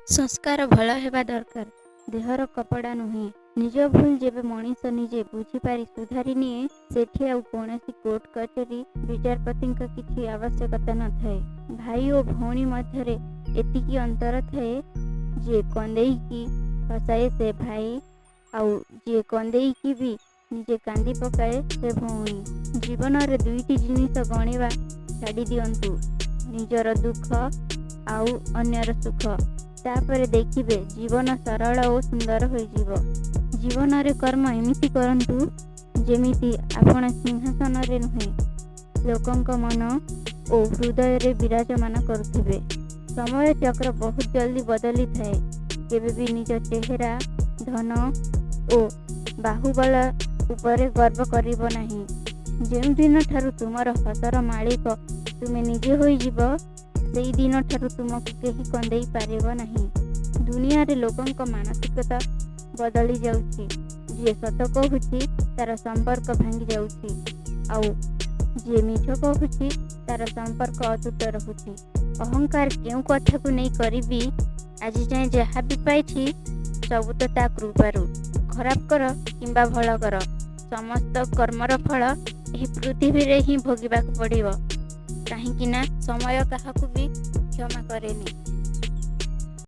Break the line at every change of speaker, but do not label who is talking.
ସଂସ୍କାର ଭଲ ହେବା ଦରକାର, ଦେହର କପଡ଼ା ନୁହେଁ। ନିଜ ଭୁଲ ଯେବେ ମଣିଷ ନିଜେ ବୁଝିପାରି ସୁଧାରି ନିଏ, ସେଠି ଆଉ କୌଣସି କୋର୍ଟ କଚେରୀ, ବିଚାରପତିଙ୍କ କିଛି ଆବଶ୍ୟକତା ନଥାଏ। ଭାଇ ଓ ଭଉଣୀ ମଧ୍ୟରେ ଏତିକି ଅନ୍ତର ଥାଏ, ଯିଏ କନ୍ଦେଇକି ହସାଏ ସେ ଭାଇ, ଆଉ ଯିଏ କନ୍ଦେଇକି ବି ନିଜେ କାନ୍ଦି ପକାଏ ସେ ଭଉଣୀ। ଜୀବନରେ ଦୁଇଟି ଜିନିଷ ଗଣିବା ଛାଡ଼ି ଦିଅନ୍ତୁ, ନିଜର ଦୁଃଖ ଆଉ ଅନ୍ୟର ସୁଖ। ତାପରେ ଦେଖିବେ ଜୀବନ ସରଳ ଓ ସୁନ୍ଦର ହୋଇଯିବ। ଜୀବନରେ କର୍ମ ଏମିତି କରନ୍ତୁ ଯେମିତି ଆପଣ ସିଂହାସନରେ ନୁହେଁ, ଲୋକଙ୍କ ମନ ଓ ହୃଦୟରେ ବିରାଜମାନ କରୁଥିବେ। ସମୟ ଚକ୍ର ବହୁତ ଜଲ୍ଦି ବଦଳିଥାଏ। କେବେ ବି ନିଜ ଚେହେରା, ଧନ ଓ ବାହୁବଳ ଉପରେ ଗର୍ବ କରିବ ନାହିଁ। ଯେଉଁଦିନଠାରୁ ତୁମର ହସର ମାଳିକ ତୁମେ ନିଜେ ହୋଇଯିବ, ସେଇ ଦିନଠାରୁ ତୁମକୁ କେହି କନ୍ଦେଇ ପାରିବ ନାହିଁ। ଦୁନିଆରେ ଲୋକଙ୍କ ମାନସିକତା ବଦଳି ଯାଉଛି। ଯିଏ ସତ କହୁଛି ତାର ସମ୍ପର୍କ ଭାଙ୍ଗି ଯାଉଛି, ଆଉ ଯିଏ ମିଛ କହୁଛି ତାର ସମ୍ପର୍କ ଅତୁଟ ରହୁଛି। ଅହଙ୍କାର କେଉଁ କଥାକୁ ନେଇ କରିବି, ଆଜି ଯାଏଁ ଯାହା ବି ପାଇଛି ସବୁ ତ ତା କୃପାରୁ। ଖରାପ କର କିମ୍ବା ଭଲ କର, ସମସ୍ତ କର୍ମର ଫଳ ଏହି ପୃଥିବୀରେ ହିଁ ଭୋଗିବାକୁ ପଡ଼ିବ, କାହିଁକି ନା ସମୟ କାହାକୁ ବି କ୍ଷମା କରେନି।